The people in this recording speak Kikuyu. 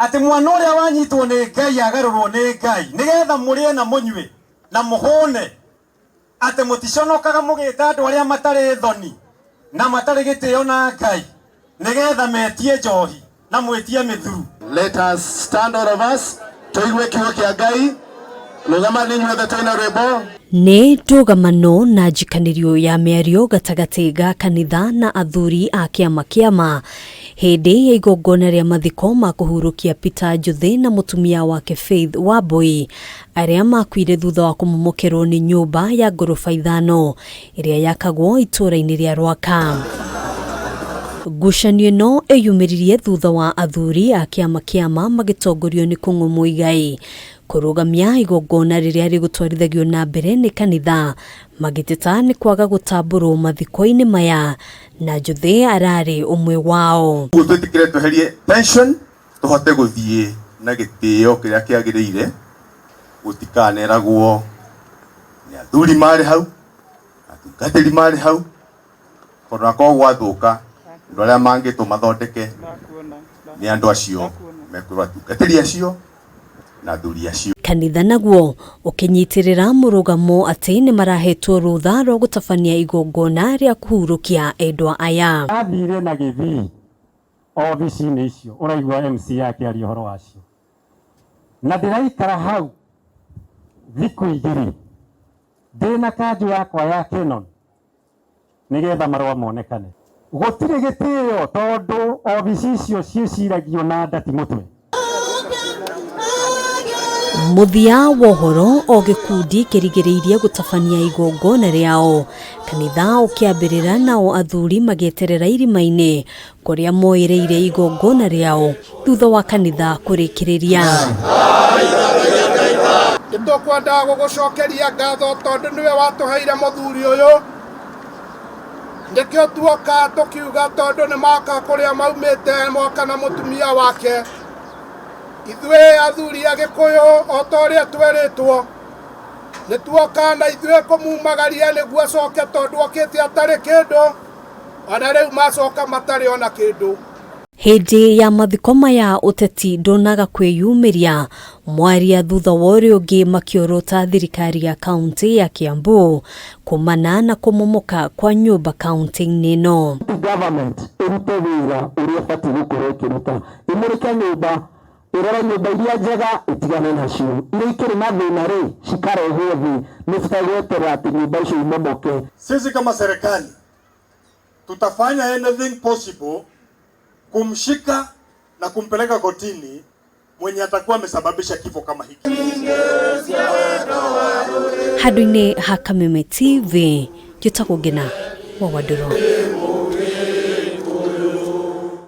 Atĩ mwana ũrĩa wanyitwo nĩ Ngai agarũrwo nĩ Ngai, nĩgetha mũrĩe na mũnyue na mũhũne, atĩ mũticonokaga mũgĩta andũ arĩa matarĩ thoni na matarĩ gĩtĩo na Ngai, nĩgetha metie njohi na mwĩtie mĩthuru. Let us stand, all of us, tũigue kiugo kĩa Ngai. Rũgamani inyuothe twĩna rwĩmbo. Nĩ ndũgamano na njikanĩrio ya mĩario gatagatĩ ga kanitha na athuri a kĩama kĩama hĩndĩ ya igongona rĩa mathiko ma kũhurũkia Peter Njuthĩ na mũtumia wake Faith Wambui, arĩa makuire thutha wa kũmomokerwo nĩ nyũmba ya ngoroba ithano ĩrĩa yakagwo itũũra-inĩ rĩa Rwaka. Ngucanio ĩno ĩyumĩririe thutha wa athuri a kĩama kĩama magĩtongorio nĩ Kũng'ũ Muigai kũrũgamia igongona rĩrĩa rĩgũtwarithagio na mbere nĩ kanitha, magĩteta nĩ kwaga gũtambũrwo mathiko-inĩ maya, na Njuthĩ ararĩ ũmwe wao. Ũguo twĩtĩkĩre tweherie tension, tũhote gũthiĩ na gĩtĩo kĩrĩa kĩagĩrĩire, gũtikaneragwo nĩ athuri marĩ hau, atungatĩri marĩ hau, tondũ akorwo gwathũka, andũ arĩa mangĩtwo mathondeke nĩ andũ acio mekwĩrwo, atungatĩri acio na athuri acio. Kanitha naguo ũkĩnyitĩrĩra mũrũgamo atĩ nĩ marahetwo rũtha rwa gũtabania igongona rĩa kũhurũkia endwa aya. Athire na gĩthii obici-inĩ icio ũraigua MC akĩaria ũhoro wacio, na ndĩraikara hau thikũ 2 ndĩna kanjũ yakwa ya Canon nĩgetha marũa monekane. Gũtirĩ gĩtĩo tondũ obici icio ciĩciragio na ndati mũtwe. Mũthia wa ũhoro, o gĩkundi kĩrigĩrĩirie gũtabania igongona rĩao, kanitha ũkĩambĩrĩra, nao athuri magĩeterera irima-inĩ kũrĩa moĩrĩire igongona rĩao thutha wa kanitha kũrĩkĩrĩria. Nĩtũkwendaga gũgũcokeria ngatho tondũ nĩwe watũheire mũthuri ũyũ. Nĩkĩo tuoka tũkiuga, tondũ nĩ moka kũrĩa maumĩte, moka na mũtumia wake. Ithuĩ athuri a Gĩkũyũ, o ta ũrĩa twerĩtwo, nĩ tuoka na ithuĩ kũmumagaria nĩguo acoke, tondũ okĩte atarĩ kĩndũ, ona rĩu macoka matarĩ ona kĩndũ. Hĩndĩ ya mathiko maya, ũteti ndũnaga kwĩyumĩria, mwaria thutha wa ũrĩa ũngĩ makĩorota thirikari ya kaunti ya Kiambu kumana na kũmomoka kwa nyũmba kaunti-inĩ ĩno. Government ĩrute wĩra ũrĩa ĩbatiĩ gũkorwo ĩkĩruta, ĩmũrĩke nyũmba, ĩrore nyũmba iria njega, ĩtigane nacio, iria ikĩrĩ na thĩna rĩ, cikarehwo thĩ, nĩ gweterera atĩ nyũmba icio imomoke. Sisi kama serikali tutafanya anything possible kumshika na kumpeleka kotini mwenye atakuwa amesababisha kifo kama hiki. Handũ-inĩ ha Kameme TV, njĩtagwo Ngina wa Wandũrũ.